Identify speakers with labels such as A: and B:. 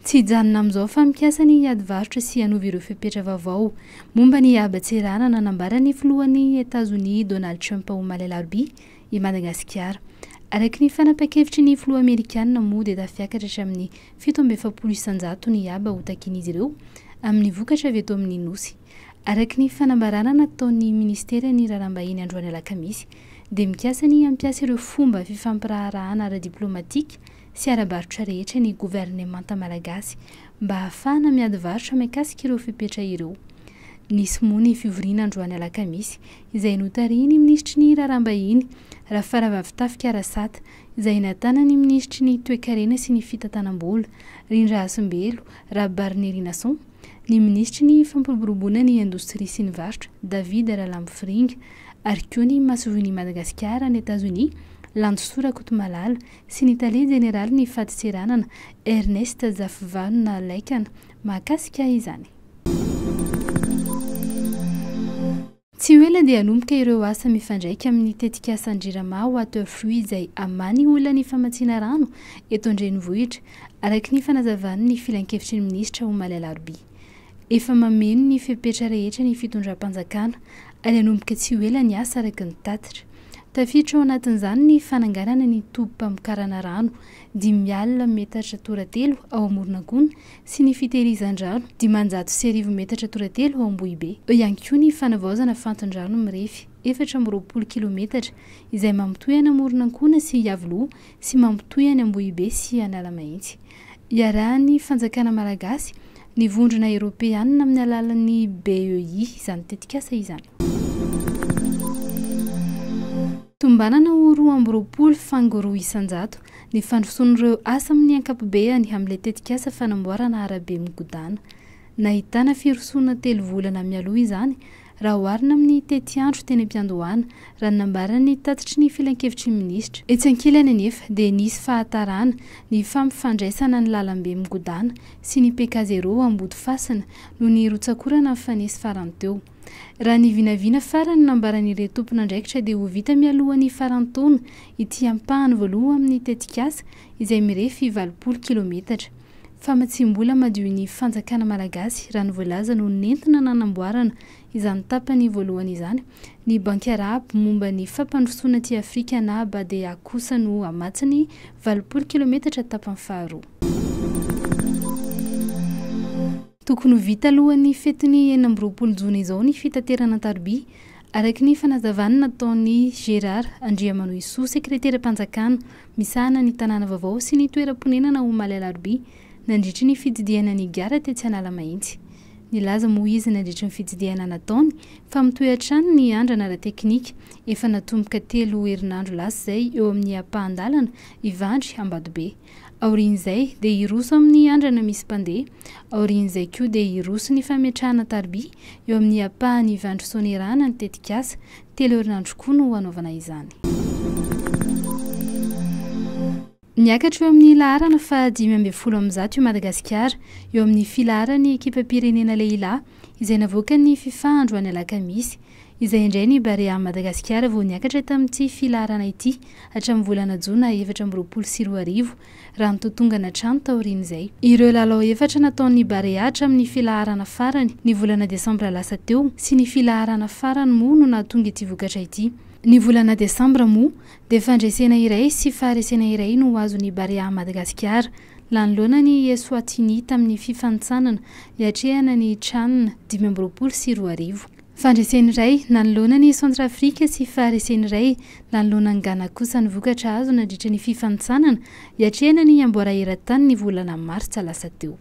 A: Tsy hijanona amin'izao fa mikasa ny hiady varotra sy hanova ireo fepetra vaovao momba ny haban-tseranana nambaran'ny filohan'i Etazonia Donald Trump omaly alarobia i Madagasikara. Araka ny fanapan-kevitry ny filoha amerikanina moa dia tafiakatra hatramin'ny 47% ny haba ho takian'izy ireo amin'ny vokatra avy eto amin'ny Nosy. Araka ny fanambarana nataon'ny minisiteran'ny Raharaham-bahiny androany alakamisy dia mikasa ny hampiasa ireo fomba fifampiraharahana ara-diplaomatika sy ara-barotra rehetra ny governemanta malagasy mba hahafahana miady varotra mikasika ireo fepetra ireo. Nisy moa ny fivoriana androany alakamisy izay notarihin'ny minisitry ny Raharaham-bahiny, Rafaravavitafika Rasata, izay nahitana ny minisitry ny Toekarena sy ny Fitantanam-bola, Rindra Hasimbelo Rabarinirinason, ny minisitry ny Fampiroboroboana ny Indostria sy ny Varotra, David Ralamifiringa, ary koa ny masoivohon'i Madagasikara any Etazonia, Lantosoa Rakotomalala, sy ny tale jeneralin'ny fadintseranana, Ernest Zafivanona Laikana, mahakasika izany. Tsy ho ela dia hanomboka ireo asa mifandraika amin'ny tetikasan-dRirama Water Fruit izay hamaha ny olan'ny famatsiana rano eto an-drenivohitra, araka ny fanazavan'ny filankevitry ny minisitra omaly alarobia. Efa mameno ny fepetra rehetra ny fitondram-panjakana ary hanomboka tsy ho ela ny asa araka ny tatitra. Tafiditra ao anatin'izany ny fananganana ny tobim-pamokarana rano 50 metatra toratelo ao Amoronakona sy ny fitehirizan-drano 1500 metatra toratelo ao Ambohibe. Eo ihany koa ny fanavaozana fantin-drano mirefy 24 kilometatra izay mampitohy an'Amoronankona sy Iavoloha sy mampitohy an'i Ambohibe sy Analamahitsy. Iarahan'ny fanjakana malagasy, ny Vondrona Eoropeanina amin'ny alalan'ny BEI izany tetikasa izany. Tombanana ho 22 faingo 2% ny fandrosoan'ireo asa amin'ny ankapobeany amin'ilay tetikasa fanamboarana arabe migodàna. Nahitana firosoana telo volana mialoha izany raha oharina amin'ny tetiandro teny am-piandohana, raha ny nambaran'ny tatitry ny filankevitry ny minisitra. Etsy ankilany anefa dia nisy fahatarana ny fampifandraisana ny lalambe migodàna sy ny PK Zéro Ambodifasina noho ny rotsakorana nifanesy farany teo. Raha ny vinavina farany nambaran'ireto tompon'andraikitra dia ho vita mialohan'ny faran'ny taona ity ampahany voaloha amin'ny tetikasa izay mirefy 80 kilometatra. Famatsiam-bola madion'ny fanjakana malagasy raha ny voalaza no nentina nanamboarana izany tapany voalohany izany. Ny Banky Arabo momba ny fampandrosoana aty Afrika na BADEA kosa no hamatsy ny 80 kilometatra tapany faharoa. Tokony ho vita alohan'ny fetin'ny 26 jona izao ny fitaterana an-tariby, araka ny fanazavana nataon'i Gérard Andriamanohisoa, sekreteram-panjakana misahana ny tanàna vaovao sy ny toeram-ponenana omaly alarobia, nandritry ny fitsidihana ny gara tetsy Analamahitsy. Nilaza moa izy nandritry ny fitsidihana nataony fa mitohy hatrany ny andrana ara-teknika efa natomboka telo herinandro lasa izay eo amin'ny ampahan-dalana Ivandry Ambatobe. Aorian'izay dia hiroso amin'ny andrana misy mpandeha. Aorian'izay koa dia hiroso ny fametrahana tariby eo amin'ny ampahan'i Ivandry Soanierana ny tetikasa. Telo herinandro koa no hanaovana izany. Niakatra eo amin'ny laharana faha 115 i Madagasikara eo amin'ny filaharan'ny ekipam-pirenena lehilahy izay navoakan'ny Fifa androany alakamisy. Izay indray ny Barea Madagasikara vao niakatra tamin'ity filaharana ity hatramin'ny volana jona 2024 raha nitotongana hatrany taorian'izay. Ireo lalao efatra nataon'ny Barea hatramin'ny filaharana farany ny volana desambra lasa teo sy ny filaharana farany moa no nahatonga ity vokatra ity. Ny volana desambra moa dia fandresena iray sy faharesena iray no azon'ny Barea Madagasikara nanoloana ny Eswatini tamin'ny fifanintsanana hiatrehana ny Chan 2025. Fandresena iray nanoloana ny Centrafrique sy faharesena iray nanoloana an'i Ghana kosa ny vokatra azo nandritra ny fifanintsanana hiatrehana ny amboara eran-tany ny volana martsa lasa teo.